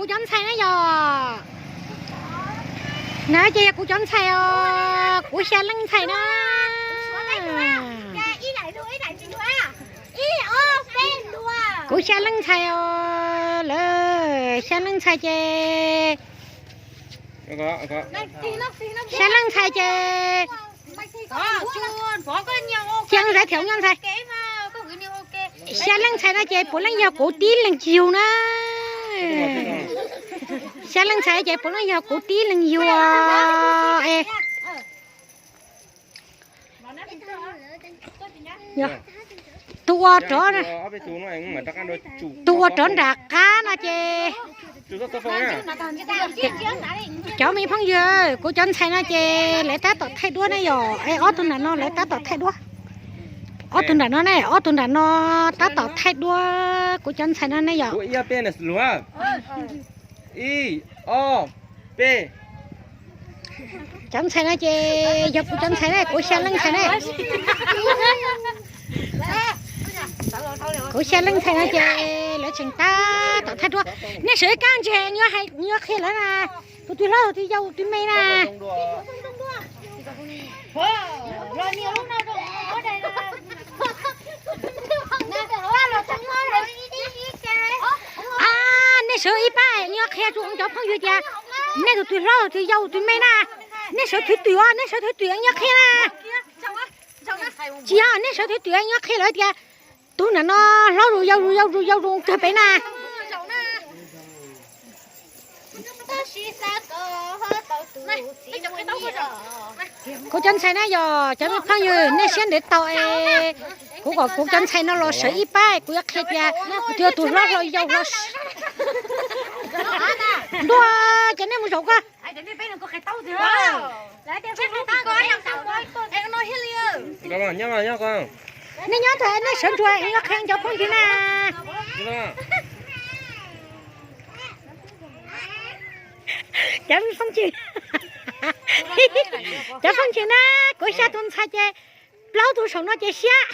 Kuv cov ntxhais na yog, na ces yog kuv cov ntxhais os, kuv xya leej ntxhais na. Kuv xya leej ntxhais os, lawv xya leej ntxhais ces, xya leej ntxhais ces, cia zais thiaum nyob ntxhais. Xya leej ntxhais no ces puav leej yog kuv tib leeg yug na. Xya leej ntxhais ces puav leej yog kuv tib leeg yug. Tus ua rov, tus ua rov nram qab no ces, cov me phooj ywg, kuv cov ntxhais no ces lawv tab tom thaij duab ne yom. Ob tug nram no lawv tab tom thaij duab. Ob tug nram no ne, ob tug nram no tab tom thaij duab kuv cov ntxhais no ne yom. Cov ntxhais no ces yog kuv cov ntxhais ne, kuv xya leej ntxhais ne. Kuv xya leej ntxhais no ces lawv tseem tab tom thaij duab. Nej sawv ib kab ntsis, yuav qhia lawv na, tus twg hlob tus twg yau tus twg me na. Nej sawv ib pab, yuav qhia rau kuv cov phooj ywg tias nej tus twg hlob tus twg yau tus twg me na. Nej sawv thwv twm os, nej sawv thwv twm, yuav qhia na. Tsis yog, nej sawv thwv twm, yuav qhia lawv tias tus nram no hlob zus yau zus yau zus yau zus kawg pem na. Kuv cov ntxhais na yog cov me phooj ywg, nej siab ntev tau es kuv kom kuv cov ntxhais no los sawv ib pab, kuv yuav qhia tias tus hlob hlo yau hlo. Ntuj, ces nej mus zaum ko. Nej nyob ntawd nej sawv nruas, yuav qhia cov phooj ywg na. Cov phooj ywg, cov phooj ywg na, kuv xya tus ntxhais ces plaub tug saum no ces siab,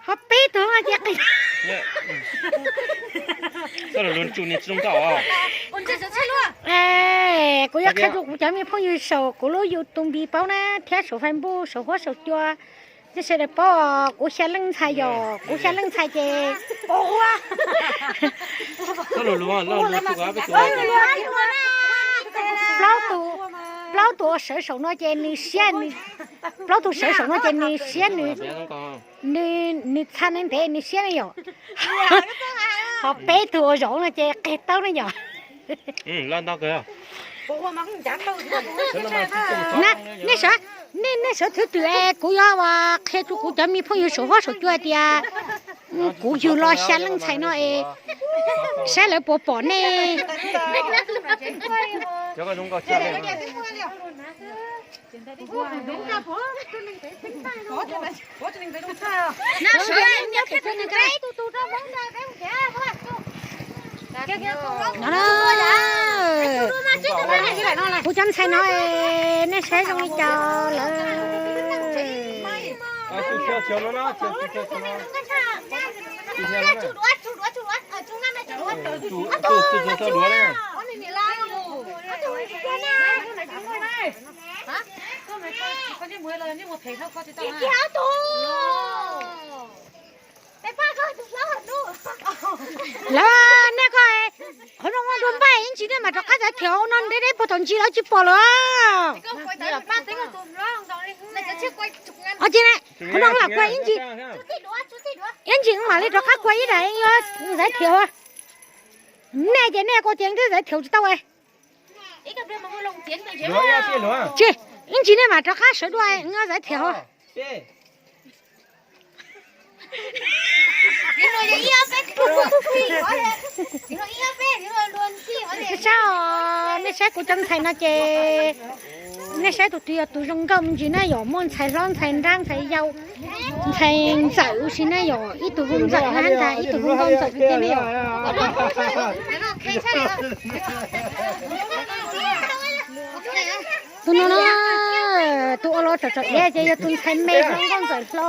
ho peb tug no ces qis. Kuv yuav qhia rau kuv cov me phooj ywg saum kuv lub YouTube paub na, thiab saum Facebook, saum huab saum cua, nej sawv daws paub. Kuv xya leej ntxhais yog, kuv xya leej ntxhais ces plaub tus, plaub tus sawv saum no ces nws siab, plaub tus sawv saum no ces nws siab, nws, nws txha ntev ntev nws siab ne yom. Ho peb tug uas zaum no ces qis taub ne yom. Nej sawv, nej sawv thwv twm es kuv yuav qhia rau kuv cov me phooj ywg saum huab saum cua tias kuv yug los xya leej ntxhais no es saib lawv puas pom nej. Kuv cov ntxhais no, nej saib zoo li cas lawm. Lawv, nej ko, qhov no muaj dua npaj, ib ntsis nej mam rov qab txav thiam no, deb deb puag tom ntsis lawv tsis pom lawm. Qhov no lam kuaj ib ntsis, ib ntsis mam li rov qab kuaj ib daim yuav txav thiam. Nej ces nej kuaj ces twb txav thiam tsis tau. Tsis, ib ntsis nej mam rov qab sawv dua, yuav txav thiam. Nej saib, nej saib kuv cov ntxhais no ces nej saib tus twg yog tus zoo nkauj me ntsis na yom, muaj ntxhais hlob ntxhais nrab ntxhais yau ntxhais ntxawm ua si na yom, ib tug hu ntxawm na ntag, ib tug hu nkauj ntxawm thiab ne yom. Tus no na, tus ua los tsom tsom iav ces yog tus ntxhais me hlob nkauj ntxawm hlo.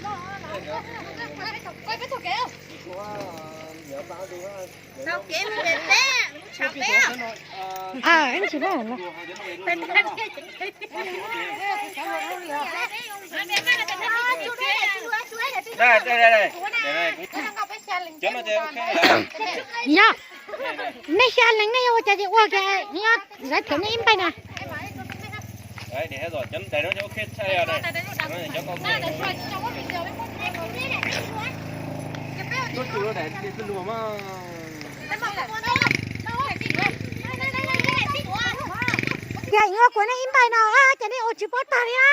Tau kev mus pem peb, mus tsham peb. Tsis pub. Yog, nej xya leej nej yuav ua cas ces ua kiag, yog giới thiệu nej ib npai na. Ces yuav kuas nej ib npai no ces nej ua tsis paub tag li na.